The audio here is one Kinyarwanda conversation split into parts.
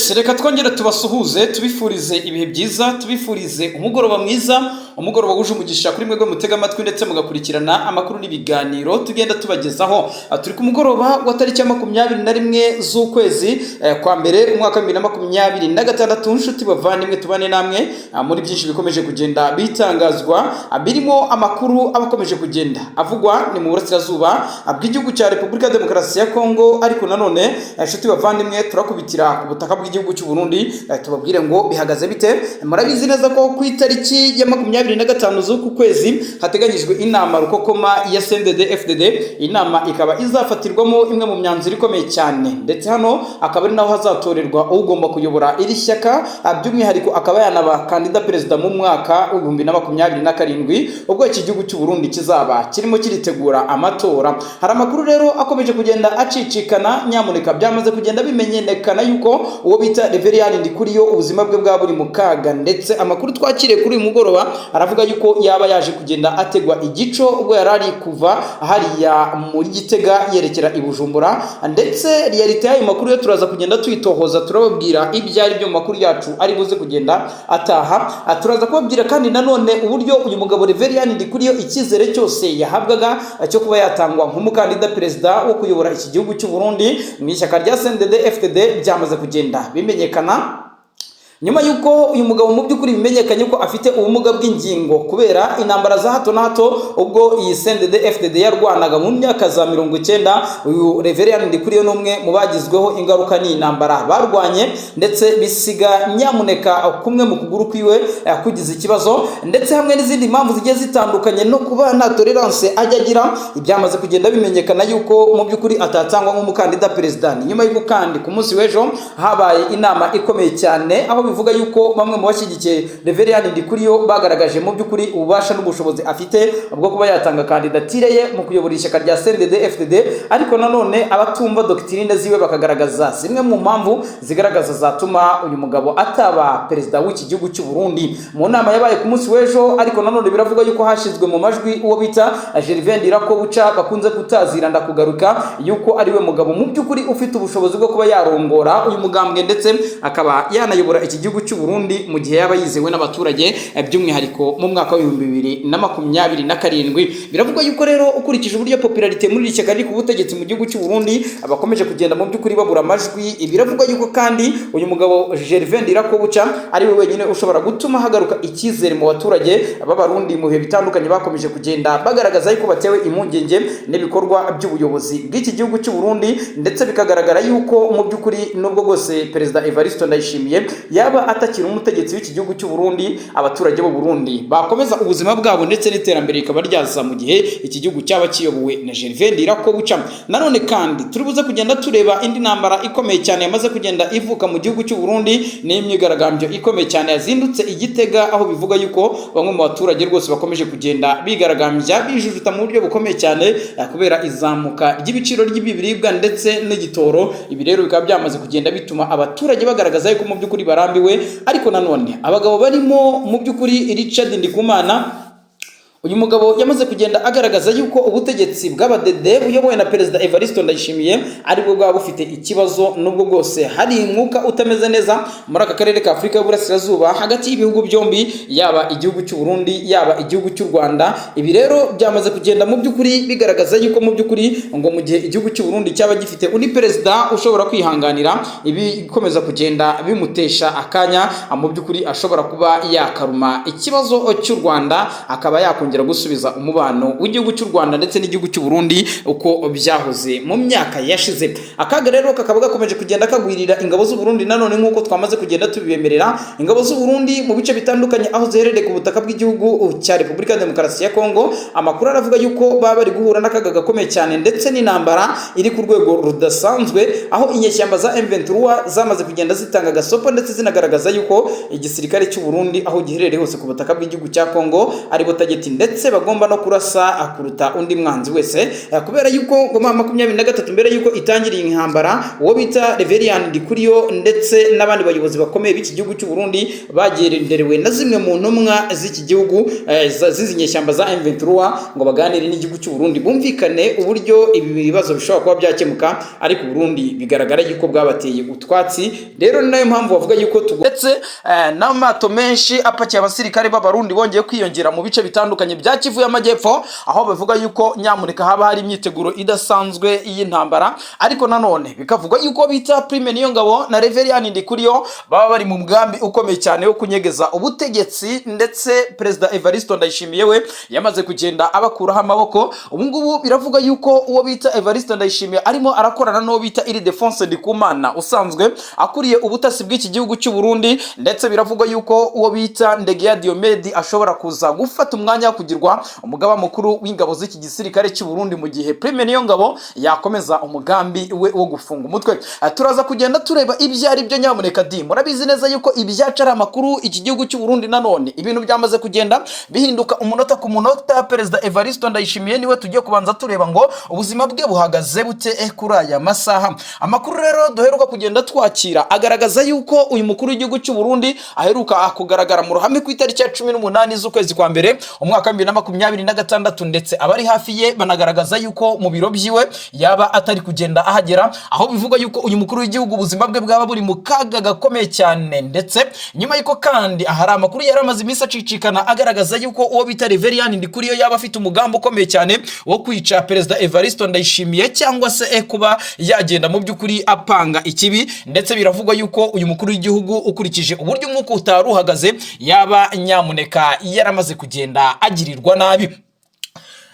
Yes, reka twongere tubasuhuze, tubifurize ibihe byiza, tubifurize umugoroba mwiza, umugoroba wuje umugisha kuri mwebwe mutega amatwi ndetse mugakurikirana amakuru n'ibiganiro tugenda tubagezaho. Turi ku mugoroba wa tariki ya 21 z'ukwezi kwa mbere, umwaka wa 2026. Nshuti bavandimwe, tubane namwe muri byinshi bikomeje kugenda bitangazwa, birimo amakuru aba akomeje kugenda avugwa ni mu burasirazuba bw'igihugu cya Repubulika ya Demokarasi ya Kongo. Ariko nanone, nshuti bavandimwe, turakubitira ku butaka bw'igihugu cy'u Burundi, tubabwire ngo bihagaze bite. Murabizi neza ko ku itariki ya 25 z'uku kwezi hateganyijwe inama rukokoma ya CNDD FDD. Inama ikaba izafatirwamo imwe mu myanzuro ikomeye cyane, ndetse hano akaba ari naho hazatorerwa ugomba kuyobora iri shyaka, by'umwihariko akaba yanaba kandida perezida mu mwaka wa 2027, ubwo iki gihugu cy'u Burundi kizaba kirimo kiritegura amatora. Hari amakuru rero akomeje kugenda acicikana. Nyamuneka, byamaze kugenda bimenyekana yuko uwo bita Reverien Ndikuriyo ubuzima bwe bwa buri mu kaga, ndetse amakuru twakiriye kuri uyu mugoroba aravuga yuko yaba yaje kugenda ategwa igico ubwo yari ari kuva hariya muri Gitega yerekera i Bujumbura. Ndetse réalité y'ayo makuru yo turaza kugenda tuyitohoza, turababwira ibyo ari byo mu makuru yacu ari buze kugenda ataha. Turaza kubabwira kandi nanone uburyo uyu mugabo Reverien Ndikuriyo icyizere cyose yahabwaga cyo kuba yatangwa nk'umukandida perezida wo kuyobora iki gihugu cy'u Burundi mu ishyaka rya CNDD FDD byamaze kugenda bimenyekana nyuma y'uko uyu mugabo mu by'ukuri bimenyekanye ko afite ubumuga bw'ingingo kubera intambara za hato na hato ubwo iyi CNDD FDD yarwanaga mu myaka za 90. Uyu Reverien Ndikuriyo ni umwe mu bagizweho ingaruka n'iyi ntambara barwanye, ndetse bisiga nyamuneka kumwe mu kuguru kwiwe kugize ikibazo, ndetse hamwe n'izindi mpamvu zigiye zitandukanye no kuba nta tolerance ajya agira. Ibyamaze kugenda bimenyekana yuko mu by'ukuri atatangwa nk'umukandida perezida ni nyuma y'uko kandi ku munsi w'ejo habaye inama ikomeye cyane, aho bivuga yuko bamwe mu bashyigikiye Reverien Ndikuriyo bagaragaje mu by'ukuri ububasha n'ubushobozi afite bwo kuba yatanga kandidatire ye mu kuyobora ishyaka rya CNDD FDD, ariko nanone abatumva doctrine ziwe bakagaragaza zimwe mu mpamvu zigaragaza zatuma uyu mugabo ataba perezida w'iki gihugu cy'u Burundi mu nama yabaye ku munsi w'ejo. Ariko nanone biravuga yuko hashyizwe mu majwi uwo bita Gervais Ndirakobuca, bakunze kutazira Ndakugaruka, yuko ari we mugabo mu by'ukuri ufite ubushobozi bwo kuba yarongora uyu mugambwe, ndetse akaba yanayobora iki gihugu cy'u Burundi mu gihe yaba yizewe n'abaturage, by'umwihariko mu mwaka wa 2027. Biravugwa yuko rero ukurikije uburyo popularité muri iri shyaka riri ku butegetsi mu gihugu cy'u Burundi bakomeje kugenda mu by'ukuri babura amajwi, biravugwa yuko kandi uyu mugabo Gervais Ndirakobuca ari we wenyine ushobora gutuma hagaruka icyizere mu baturage b'Abarundi mu bihe bitandukanye bakomeje kugenda bagaragaza yuko batewe impungenge n'ibikorwa by'ubuyobozi bw'iki gihugu cy'u Burundi, ndetse bikagaragara yuko mu by'ukuri nubwo bwose Perezida Evariste Ndayishimiye yaba atakiri umutegetsi w'iki gihugu cy'u Burundi, abaturage b'u Burundi bakomeza ubuzima bwabo ndetse n'iterambere rikaba ryaza mu gihe iki gihugu cyaba kiyobowe na Gervais Ndirakobuca. Nanone kandi turi buze kugenda tureba indi ntambara ikomeye cyane yamaze kugenda ivuka mu gihugu cy'u Burundi, ni imyigaragambyo ikomeye cyane yazindutse i Gitega, aho bivuga yuko bamwe mu baturage rwose bakomeje kugenda bigaragambya, bijujuta mu buryo bukomeye cyane kubera izamuka ry'ibiciro ry'ibiribwa ndetse n'igitoro. Ibi rero bikaba byamaze kugenda bituma abaturage bagaragaza yuko mu by'ukuri barambiwe. Ariko nanone abagabo barimo mu by'ukuri Richard Ndikumana, uyu mugabo yamaze kugenda agaragaza yuko ubutegetsi bw'abadede buyobowe na Perezida Evariste Ndayishimiye aribwo bwaba bufite ikibazo, nubwo bwose hari umwuka utameze neza muri aka karere ka Afurika y'Uburasirazuba hagati y'ibihugu byombi, yaba igihugu cy'u Burundi, yaba igihugu cy'u Rwanda. Ibi rero byamaze kugenda mu by'ukuri bigaragaza yuko mu by'ukuri ngo mu gihe igihugu cy'u Burundi cyaba gifite undi perezida ushobora kwihanganira ibikomeza kugenda bimutesha akanya, mu by'ukuri ashobora kuba yakaruma ikibazo cy'u Rwanda, akaba yakongera gusubiza umubano w'igihugu cy'u Rwanda ndetse n'igihugu cy'u Burundi uko byahoze mu myaka yashize. Akaga rero kakaba gakomeje kugenda kagwirira ingabo z'u Burundi. Nanone nk'uko twamaze kugenda tubibemerera, ingabo z'u Burundi mu bice bitandukanye aho ziherereye ku butaka bw'igihugu cya Repubulika ya Demokarasi ya Kongo, amakuru aravuga yuko baba bari guhura n'akaga gakomeye cyane ndetse n'intambara iri ku rwego rudasanzwe, aho inyeshyamba za M23 zamaze kugenda zitanga gasopo, ndetse zinagaragaza yuko igisirikare cy'u Burundi aho giherereye hose ku butaka bw'igihugu cya Kongo ari bo target, ndetse ndetse bagomba no kurasa kuruta undi mwanzi wese, kubera yuko ngo M23 mbere yuko itangira iyi ntambara, uwo bita Reverien Ndikuriyo ndetse n'abandi bayobozi bakomeye b'iki gihugu cy'u Burundi bagenderewe na zimwe mu ntumwa z'iki gihugu, z'izi nyeshyamba za M23, ngo baganire n'igihugu cy'u Burundi, bumvikane uburyo ibi bibazo bishobora kuba byakemuka. Ariko Burundi bigaragara yuko bwabateye utwatsi. Rero ni nayo mpamvu bavuga yuko ndetse n'amato menshi apakiye abasirikare b'Abarundi bongeye kwiyongera mu bice bitandukanye bya Kivu y'Amajyepfo, aho bavuga yuko nyamuneka haba hari imyiteguro idasanzwe y'intambara. Ariko nanone bikavugwa yuko bita Prime Niyongabo na Reverien Ndikuriyo baba bari mu mugambi ukomeye cyane wo kunyegeza ubutegetsi, ndetse Perezida Evariste Ndayishimiye we yamaze kugenda abakuraho amaboko. Ubu ngubu biravuga yuko uwo bita Evariste Ndayishimiye arimo arakorana n'uwo bita Ildephonse Ndikumana usanzwe akuriye ubutasi bw'iki gihugu cy'u Burundi, ndetse biravugwa yuko uwo bita Ndegeya Diomede ashobora kuza gufata umwanya wo kugirwa umugaba mukuru w'ingabo z'iki gisirikare cy'u Burundi, mu gihe Prime Niyongabo yakomeza umugambi we wo gufunga umutwe. Turaza kugenda tureba ibyo ari byo. Nyamuneka di murabizi neza yuko ibyacu ari amakuru. Iki gihugu cy'u Burundi nanone ibintu byamaze kugenda bihinduka umunota ku munota. Perezida Evariste Ndayishimiye niwe tugiye kubanza tureba ngo ubuzima bwe buhagaze bute kuri aya masaha. Amakuru rero duheruka kugenda twakira agaragaza yuko uyu mukuru w'igihugu cy'u Burundi aheruka kugaragara mu ruhame ku itariki ya 18 z'ukwezi kwa mbere umwaka wa 2026, ndetse abari hafi ye banagaragaza yuko mu biro byiwe yaba atari kugenda ahagera, aho bivuga yuko uyu mukuru w'igihugu ubuzima bwe bwaba buri mu kaga gakomeye cyane. Ndetse nyuma y'uko kandi ahari amakuru yari amaze iminsi acicikana agaragaza yuko uwo bita Reverien Ndikuriyo yaba afite umugambi ukomeye cyane wo kwica Perezida Evariste Ndayishimiye, cyangwa se kuba yagenda mu by'ukuri apanga ikibi. Ndetse biravugwa yuko uyu mukuru w'igihugu, ukurikije uburyo umwuka utari uhagaze, yaba nyamuneka yaramaze kugenda agirirwa nabi.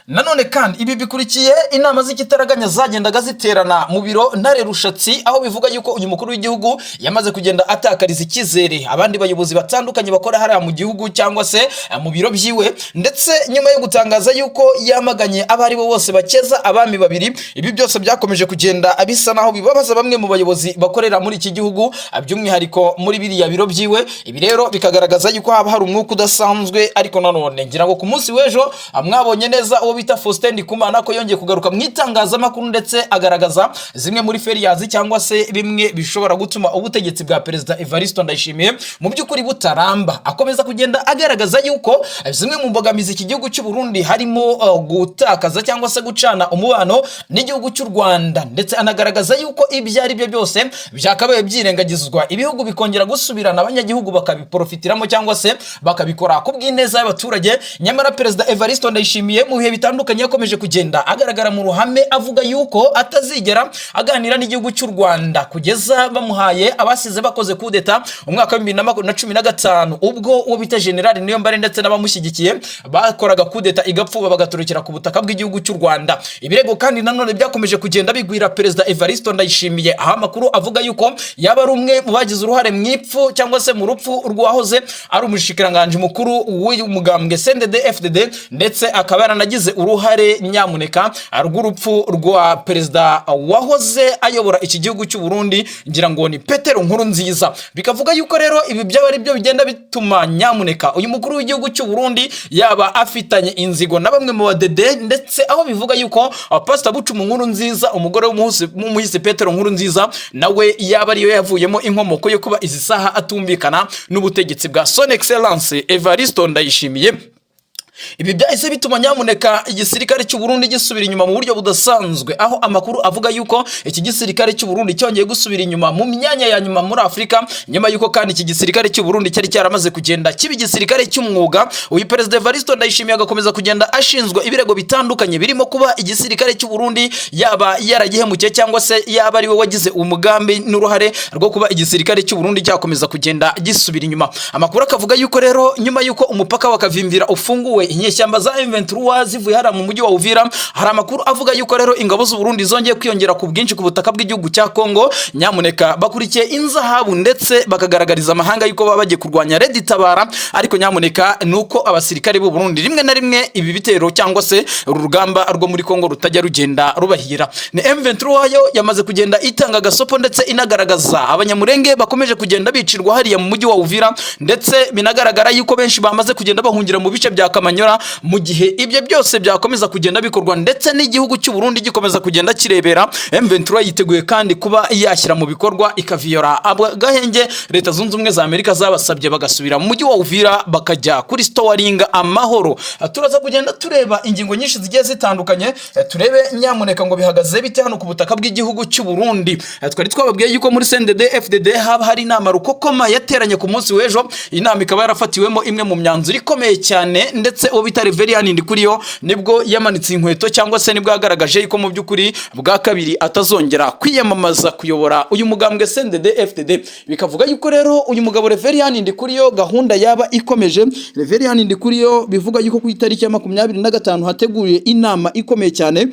Nanone kandi ibi bikurikiye inama z'ikitaraganya zagendaga ziterana mu biro Ntare Rushatsi, aho bivuga yuko uyu mukuru w'igihugu yamaze kugenda atakariza icyizere abandi bayobozi batandukanye bakora hariya mu gihugu cyangwa se mu biro byiwe. Ndetse nyuma yo gutangaza yuko yamaganye abo ari bo bose bakeza abami babiri, ibi byose byakomeje kugenda bisa naho bibabaza bamwe mu bayobozi bakorera muri iki gihugu, by'umwihariko muri biriya biro byiwe. Ibi rero bikagaragaza yuko haba hari umwuka udasanzwe. Ariko nanone ngira ngo ku munsi w'ejo mwabonye neza uwo bita Faustin Ndikumana ko yongeye kugaruka mu itangazamakuru, ndetse agaragaza zimwe muri failures cyangwa se bimwe bishobora gutuma ubutegetsi bwa Perezida Evariste Ndayishimiye mu by'ukuri butaramba. Akomeza kugenda agaragaza yuko zimwe mu mbogamizi iki gihugu cy'u Burundi harimo gutakaza cyangwa se gucana umubano n'igihugu cy'u Rwanda, ndetse anagaragaza yuko ibyo ari byo byose byakabaye byirengagizwa, ibihugu bikongera gusubirana, abanyagihugu bakabiprofitiramo cyangwa se bakabikora ku bw'ineza y'abaturage. Nyamara Perezida Evariste Ndayishimiye mu bihe bitandukanye yakomeje kugenda agaragara mu ruhame avuga yuko atazigera aganira n'igihugu cy'u Rwanda kugeza bamuhaye abasize bakoze kudeta umwaka wa 2015, ubwo uwo bita General Niyombare ndetse n'abamushyigikiye bakoraga kudeta igapfuba, bagaturukira ku butaka bw'igihugu cy'u Rwanda. Ibirego kandi nanone byakomeje kugenda bigwira Perezida Evariste Ndayishimiye, aho amakuru avuga yuko yaba ari umwe mu bagize uruhare mu ipfu cyangwa se mu rupfu rw'uwahoze ari umushikiranganji mukuru w'umugambwe CNDD FDD, ndetse akaba yaranagize uruhare nyamuneka rw'urupfu rwa perezida wahoze ayobora iki gihugu cy'u Burundi, ngira ngo ni Petero Nkurunziza. Bikavuga yuko rero ibi byaba ari byo bigenda bituma nyamuneka uyu mukuru w'igihugu cy'u Burundi yaba afitanye inzigo na bamwe mu badede, ndetse aho bivuga yuko Pastor Bucumu Nkurunziza, umugore w'umuhisi Petero Nkurunziza, nawe yaba ariyo yavuyemo inkomoko yo kuba izi saha atumvikana n'ubutegetsi bwa Son Excellence Evariste Ndayishimiye. Ibi byahise bituma nyamuneka igisirikare cy'u Burundi gisubira inyuma mu buryo budasanzwe, aho amakuru avuga yuko iki gisirikare cy'u Burundi cyongeye gusubira inyuma mu myanya ya nyuma muri Afurika, nyuma yuko kandi iki gisirikare cy'u Burundi cyari cyaramaze kugenda kiba igisirikare cy'umwuga. Uyu Perezida Evariste Ndayishimiye agakomeza kugenda ashinzwe ibirego bitandukanye, birimo kuba igisirikare cy'u Burundi yaba yaragihemukiye, cyangwa se yaba ari we wagize umugambi n'uruhare rwo kuba igisirikare cy'u Burundi cyakomeza kugenda gisubira inyuma. Amakuru akavuga yuko rero nyuma yuko umupaka wa Kavimvira ufunguwe, inyeshyamba za M23 zivuye hariya mu mujyi wa Uvira, hari amakuru avuga yuko rero ingabo z'u Burundi zongeye kwiyongera ku bwinshi ku butaka bw'igihugu cya Kongo. Nyamuneka bakurikiye inzahabu, ndetse bakagaragariza amahanga yuko baba bagiye kurwanya Red Tabara. Ariko nyamuneka nuko abasirikare b'u Burundi rimwe na rimwe ibi bitero cyangwa se uru rugamba rwo muri Kongo rutajya rugenda rubahira. Ni M23 yo yamaze kugenda itanga agasopo, ndetse inagaragaza Abanyamurenge bakomeje kugenda bicirwa hariya mu mujyi wa Uvira, ndetse binagaragara yuko benshi bamaze kugenda bahungira mu bice bya Kamanyola. Kamanyola. Mu gihe ibyo byose byakomeza kugenda bikorwa ndetse n'igihugu cy'u Burundi gikomeza kugenda kirebera, M23 yiteguye kandi kuba yashyira mu bikorwa ikaviyora agahenge Leta Zunze Ubumwe za Amerika zabasabye, bagasubira mu mujyi wa Uvira, bakajya kuri restoring amahoro. Turaza kugenda tureba ingingo nyinshi zigiye zitandukanye, turebe nyamuneka ngo bihagaze bite hano ku butaka bw'igihugu cy'u Burundi. Twari twababwiye yuko muri CNDD FDD haba hari inama rukokoma yateranye ku munsi w'ejo. Inama ikaba yarafatiwemo imwe mu myanzuro ikomeye cyane, ndetse uwo bita Reverien Ndikuriyo nibwo yamanitse inkweto, cyangwa se nibwo yagaragaje yuko mu by'ukuri bwa kabiri atazongera kwiyamamaza kuyobora uyu mugambwe CNDD FDD. Bikavuga yuko rero uyu mugabo Reverien Ndikuriyo gahunda yaba ikomeje. Reverien Ndikuriyo bivuga yuko ku itariki ya 25 hateguye inama ikomeye cyane.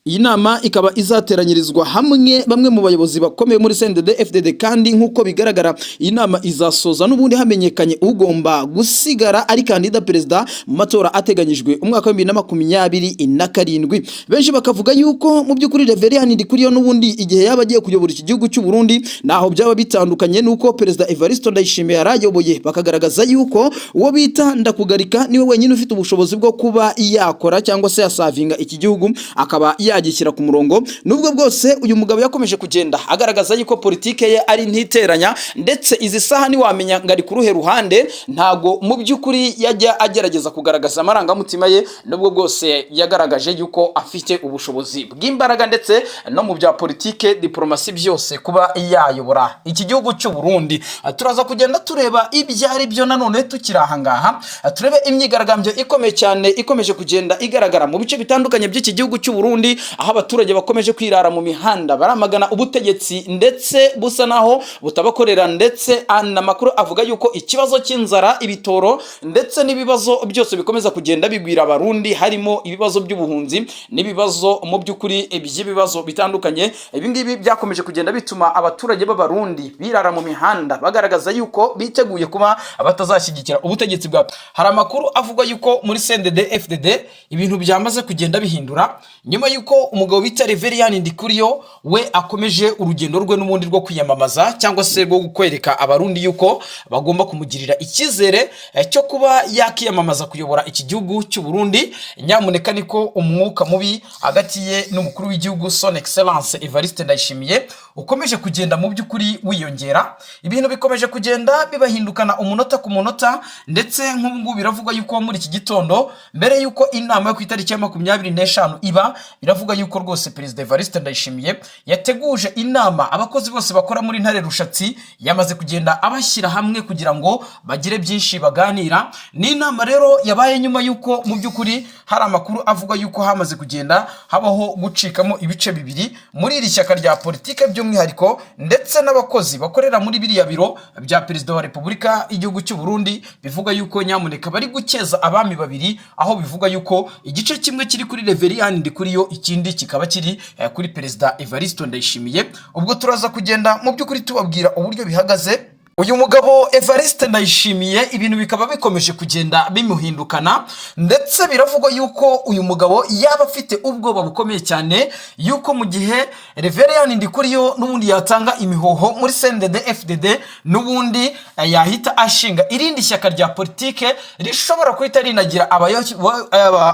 Iyi nama ikaba izateranyirizwa hamwe bamwe mu bayobozi bakomeye muri CNDD FDD, kandi nk'uko bigaragara iyi nama izasoza n'ubundi hamenyekanye ugomba gusigara ari kandida perezida mu matora ateganyijwe umwaka wa 2027. Benshi bakavuga yuko mu by'ukuri Reverien Ndikuriyo n'ubundi igihe yaba agiye kuyobora iki gihugu cy'u Burundi, naho byaba bitandukanye nuko Perezida Evariste Ndayishimiye yarayoboye. Bakagaragaza yuko uwo bita Ndakugarika niwe wenyine ufite ubushobozi bwo kuba yakora cyangwa se yasavinga iki gihugu, akaba yagishyira ku murongo, nubwo bwose uyu mugabo yakomeje kugenda agaragaza yuko politike ye ari ntiteranya, ndetse izi saha ntiwamenya ngo ari ku ruhe ruhande. Ntago mu by'ukuri yajya agerageza kugaragaza amarangamutima ye, nubwo bwose yagaragaje yuko afite ubushobozi bw'imbaraga ndetse no mu bya politike, diplomasi, byose kuba yayobora iki gihugu cy'u Burundi. Turaza kugenda tureba ibyo ari byo. Nanone tukiri aha ngaha, turebe imyigaragambyo ikomeye cyane ikomeje kugenda igaragara mu bice bitandukanye by'iki gihugu cy'u Burundi, aho abaturage bakomeje kwirara mu mihanda baramagana ubutegetsi ndetse busa naho butabakorera. Ndetse amakuru avuga yuko ikibazo cy'inzara, ibitoro ndetse n'ibibazo byose bikomeza kugenda bigwira Abarundi, harimo ibibazo by'ubuhunzi n'ibibazo mu by'ukuri by'ibibazo bitandukanye. Ibi ngibi byakomeje kugenda bituma abaturage b'Abarundi birara mu mihanda bagaragaza yuko biteguye kuba batazashyigikira ubutegetsi bwa. Hari amakuru avuga yuko muri CNDD FDD ibintu byamaze kugenda bihindura nyuma yuko umugabo bita Reverien Ndikuriyo we akomeje urugendo rwe n'ubundi rwo kwiyamamaza, cyangwa se rwo kwereka Abarundi yuko bagomba kumugirira icyizere cyo kuba yakiyamamaza kuyobora iki gihugu cy'u Burundi. Nyamuneka niko umwuka mubi hagati ye n'umukuru w'igihugu, Son Excellence Evariste Ndayishimiye, ukomeje kugenda mu by'ukuri wiyongera. Ibintu bikomeje kugenda bibahindukana umunota ku munota, ndetse nk'ubu ngubu biravugwa yuko muri iki gitondo, mbere yuko inama yo ku itariki ya 25 iba, biravuga yuko rwose Perezida Evariste Ndayishimiye yateguje inama abakozi bose bakora muri Ntare Rushatsi, yamaze kugenda abashyira hamwe kugira ngo bagire byinshi baganira. Ni inama rero yabaye nyuma yuko mu by'ukuri hari amakuru avuga yuko hamaze kugenda habaho gucikamo ibice bibiri muri iri shyaka rya politike by'umwihariko, ndetse n'abakozi bakorera muri biriya biro bya Perezida wa Repubulika y'igihugu cy'u Burundi. Bivuga yuko nyamuneka bari gukeza abami babiri, aho bivuga yuko igice kimwe kiri kuri Reverien Ndikuriyo, ikindi kikaba kiri kuri Perezida Evariste Ndayishimiye. Ubwo turaza kugenda mu by'ukuri tubabwira uburyo bihagaze. Uyu mugabo Evariste Ndayishimiye ibintu bikaba bikomeje kugenda bimuhindukana, ndetse biravugwa yuko uyu mugabo yaba afite ubwoba bukomeye cyane yuko mu gihe Reverien Ndikuriyo n'ubundi yatanga imihoho muri CNDD FDD, n'ubundi yahita ashinga irindi shyaka rya politike rishobora guhita rinagira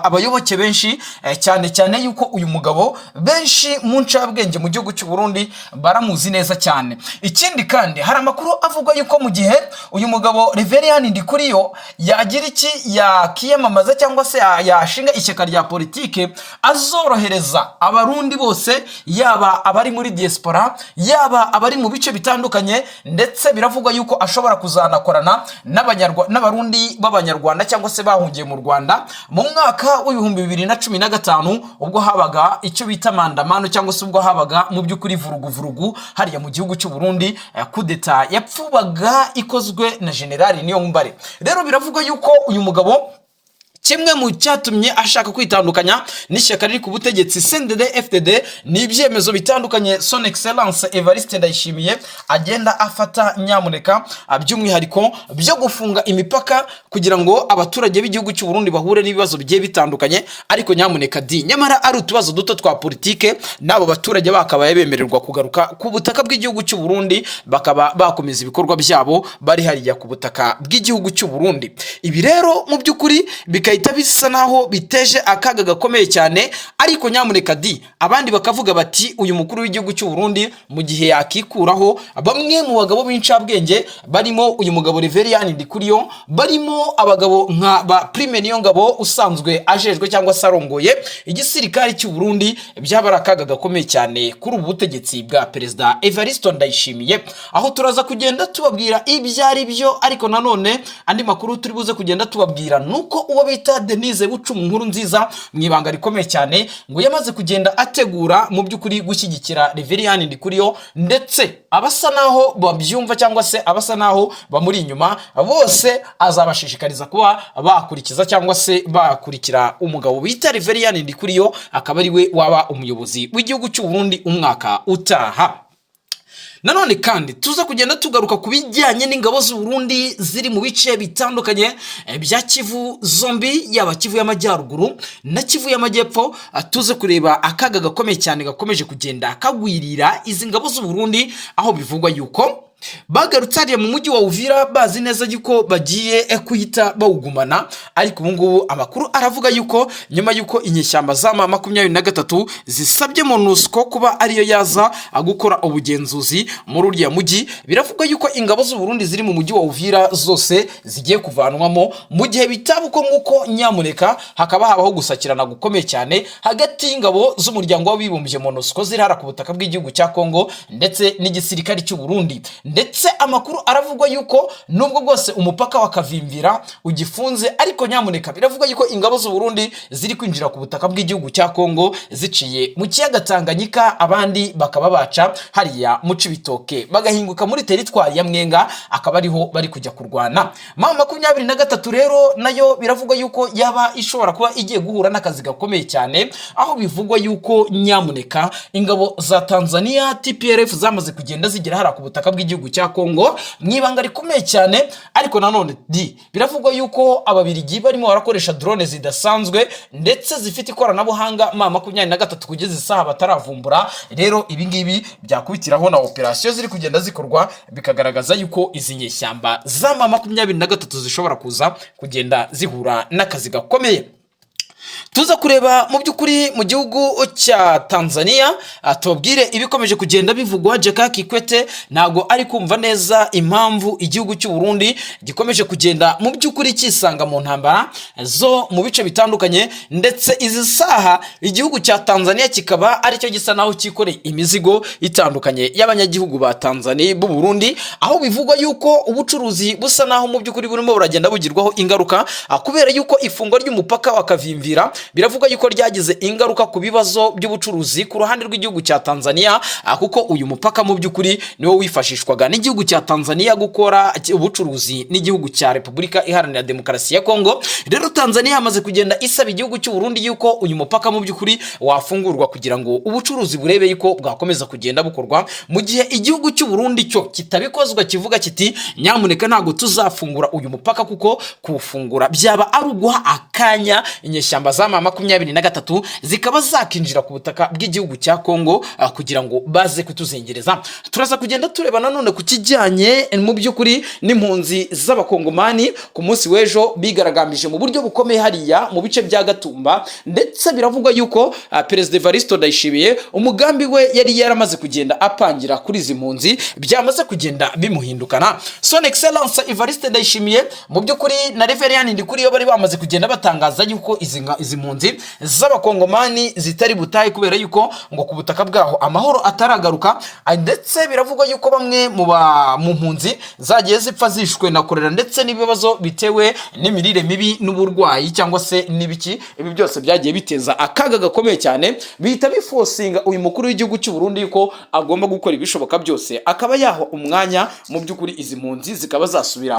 abayoboke benshi, cyane cyane yuko uyu mugabo benshi mu ncabwenge mu gihugu cy'u Burundi baramuzi neza cyane. Ikindi kandi, hari amakuru avuga yuko mu gihe uyu mugabo Reverien Ndikuriyo yagira iki, yakiyamamaza cyangwa se yashinga ishyaka rya politike, azorohereza Abarundi bose, yaba abari muri diaspora, yaba abari mu bice bitandukanye. Ndetse biravugwa yuko ashobora kuzanakorana n'Abarundi b'Abanyarwanda cyangwa se bahungiye mu Rwanda mu mwaka w'2015, ubwo habaga icyo bita maandamano, cyangwa se ubwo habaga mu by'ukuri vuruguvurugu hariya mu gihugu cy'u Burundi, kudeta yapfubaga ikozwe na Generali Niyombare. Rero biravugwa yuko uyu mugabo cyangwa se uyu mugabo Reverien Ndikuriyo ashobora kuzanakorana Kimwe mu cyatumye ashaka kwitandukanya n'ishyaka riri ku butegetsi CNDD FDD ni ibyemezo bitandukanye Son Excellence Evariste Ndayishimiye agenda afata, nyamuneka, by'umwihariko byo gufunga imipaka kugira ngo abaturage b'igihugu cy'u Burundi bahure n'ibibazo bigiye bitandukanye. Ariko nyamuneka di, nyamara ari utubazo duto twa politike, n'abo baturage bakabaye bemererwa kugaruka ku butaka bw'igihugu cy'u Burundi, bakaba bakomeza ibikorwa byabo bari hariya ku butaka bw'igihugu cy'u Burundi. Ibi rero mu by'ukuri bigahita bisa naho biteje akaga gakomeye cyane. Ariko nyamuneka di, abandi bakavuga bati uyu mukuru w'igihugu cy'u Burundi mu gihe yakikuraho bamwe mu bagabo b'incabwenge, barimo uyu mugabo Reverien Ndikuriyo, barimo abagabo nka ba Prime Niyongabo usanzwe ajejwe cyangwa se arongoye igisirikare cy'u Burundi, byaba ari akaga gakomeye cyane kuri ubu butegetsi bwa Perezida Evariste Ndayishimiye. Aho turaza kugenda tubabwira ibyo ari byo. Ariko nanone andi makuru turi buze kugenda tubabwira nuko uwo bita Denise Bucumu Nkuru Nziza, mu ibanga rikomeye cyane, ngo yamaze kugenda ategura mu by'ukuri gushyigikira Reverien Ndikuriyo, ndetse abasa naho babyumva cyangwa se abasa naho bamuri inyuma bose azabashishikariza kuba bakurikiza cyangwa se bakurikira umugabo bita Reverien Ndikuriyo, akaba ari we waba umuyobozi w'igihugu cy'u Burundi umwaka utaha. Nanone kandi tuza kugenda tugaruka ku bijyanye n'ingabo z'u Burundi ziri mu bice bitandukanye bya Kivu zombi, yaba Kivu y'Amajyaruguru na Kivu y'Amajyepfo. Tuze kureba akaga gakomeye cyane gakomeje kugenda kagwirira izi ngabo z'u Burundi, aho bivugwa yuko bagarutse hariya mu mujyi wa Uvira bazi neza yuko bagiye kuhita bawugumana. Ariko ubu ngubu amakuru aravuga yuko nyuma yuko inyeshyamba za M23 zisabye MONUSCO kuba ariyo yaza gukora ubugenzuzi muri uriya mujyi, biravugwa yuko ingabo z'u Burundi ziri mu mujyi wa Uvira zose zigiye kuvanwamo. Mu gihe bitaba uko nguko, nyamuneka, hakaba habaho gusakirana gukomeye cyane hagati y'ingabo z'Umuryango w'Abibumbye MONUSCO ziri hara ku butaka bw'igihugu cya Kongo ndetse n'igisirikare cy'u Burundi. Ndetse amakuru aravugwa yuko nubwo bwose umupaka wa Kavimvira ugifunze, ariko nyamuneka biravugwa yuko ingabo z'u Burundi ziri kwinjira ku butaka bw'igihugu cya Kongo ziciye mu kiyaga Tanganyika, abandi bakaba baca hariya mu Cibitoke bagahinguka muri teritwari ya Mwenga, akaba ariho bari kujya kurwana. M23 rero nayo biravugwa yuko yaba ishobora kuba igiye guhura n'akazi gakomeye cyane, aho bivugwa yuko nyamuneka ingabo za Tanzania TPLF zamaze kugenda zigera hariya ku butaka bw'igihugu cya Kongo mu ibanga rikomeye cyane. Ariko nanone di, biravugwa yuko Ababirigi barimo barakoresha drone zidasanzwe ndetse zifite ikoranabuhanga M23 kugeza isaha bataravumbura. Rero ibi ngibi byakubitiraho na operasiyo ziri kugenda zikorwa, bikagaragaza yuko izi nyeshyamba za M23 zishobora kuza kugenda zihura n'akazi gakomeye. Tuza kureba mu by'ukuri mu gihugu cya Tanzania, tubabwire ibikomeje kugenda bivugwa. Jakaya Kikwete ntabwo ari kumva neza impamvu igihugu cy'u Burundi gikomeje kugenda mu by'ukuri kisanga mu ntambara zo mu bice bitandukanye, ndetse izi saha igihugu cya Tanzania kikaba aricyo gisa naho cyikoreye imizigo itandukanye y'abanyagihugu ba Tanzania b'u Burundi, aho bivugwa yuko ubucuruzi busa naho mu by'ukuri burimo buragenda bugirwaho ingaruka, kubera yuko ifungwa ry'umupaka wa Kavimvira biravuga yuko ryagize ingaruka ku bibazo by'ubucuruzi ku ruhande rw'igihugu cya Tanzania, kuko uyu mupaka mu by'ukuri niwo wifashishwaga n'igihugu cya Tanzania gukora ubucuruzi n'igihugu cya Repubulika Iharanira Demokarasi ya Kongo. Rero Tanzania yamaze kugenda isaba igihugu cy'u Burundi yuko uyu mupaka mu by'ukuri wafungurwa kugira ngo ubucuruzi burebe yuko bwakomeza kugenda bukorwa, mu gihe igihugu cy'u Burundi cyo kitabikozwa, kivuga kiti nyamuneka ntabwo tuzafungura uyu mupaka, kuko kuwufungura byaba ari uguha akanya inyeshyamba za M23 zikaba zakinjira ku butaka bw'igihugu cya Kongo kugira ngo baze kutuzengereza. Turaza kugenda tureba nanone ku kijyanye mu by'ukuri n'impunzi z'Abakongomani ku munsi w'ejo bigaragambije mu buryo bukomeye hariya mu bice bya Gatumba, ndetse biravugwa yuko Perezida Evariste Ndayishimiye umugambi we yari yaramaze kugenda apangira kuri izi mpunzi byamaze kugenda bimuhindukana. Son Excellence Evariste Ndayishimiye mu by'ukuri na Reverien Ndikuriyo bari bamaze kugenda batangaza yuko izi mpunzi z'Abakongomani zitari butahe, kubera yuko ngo ku butaka bwaho amahoro ataragaruka. Ndetse biravugwa yuko bamwe mu mpunzi zagiye zipfa zishwe na korera ndetse n'ibibazo bitewe n'imirire mibi n'uburwayi cyangwa se n'ibiki. Ibi byose byagiye biteza akaga gakomeye cyane, bihita biforcinga uyu mukuru w'igihugu cy'u Burundi yuko agomba gukora ibishoboka byose akaba yaha umwanya mu by'ukuri izi mpunzi zikaba zasubira.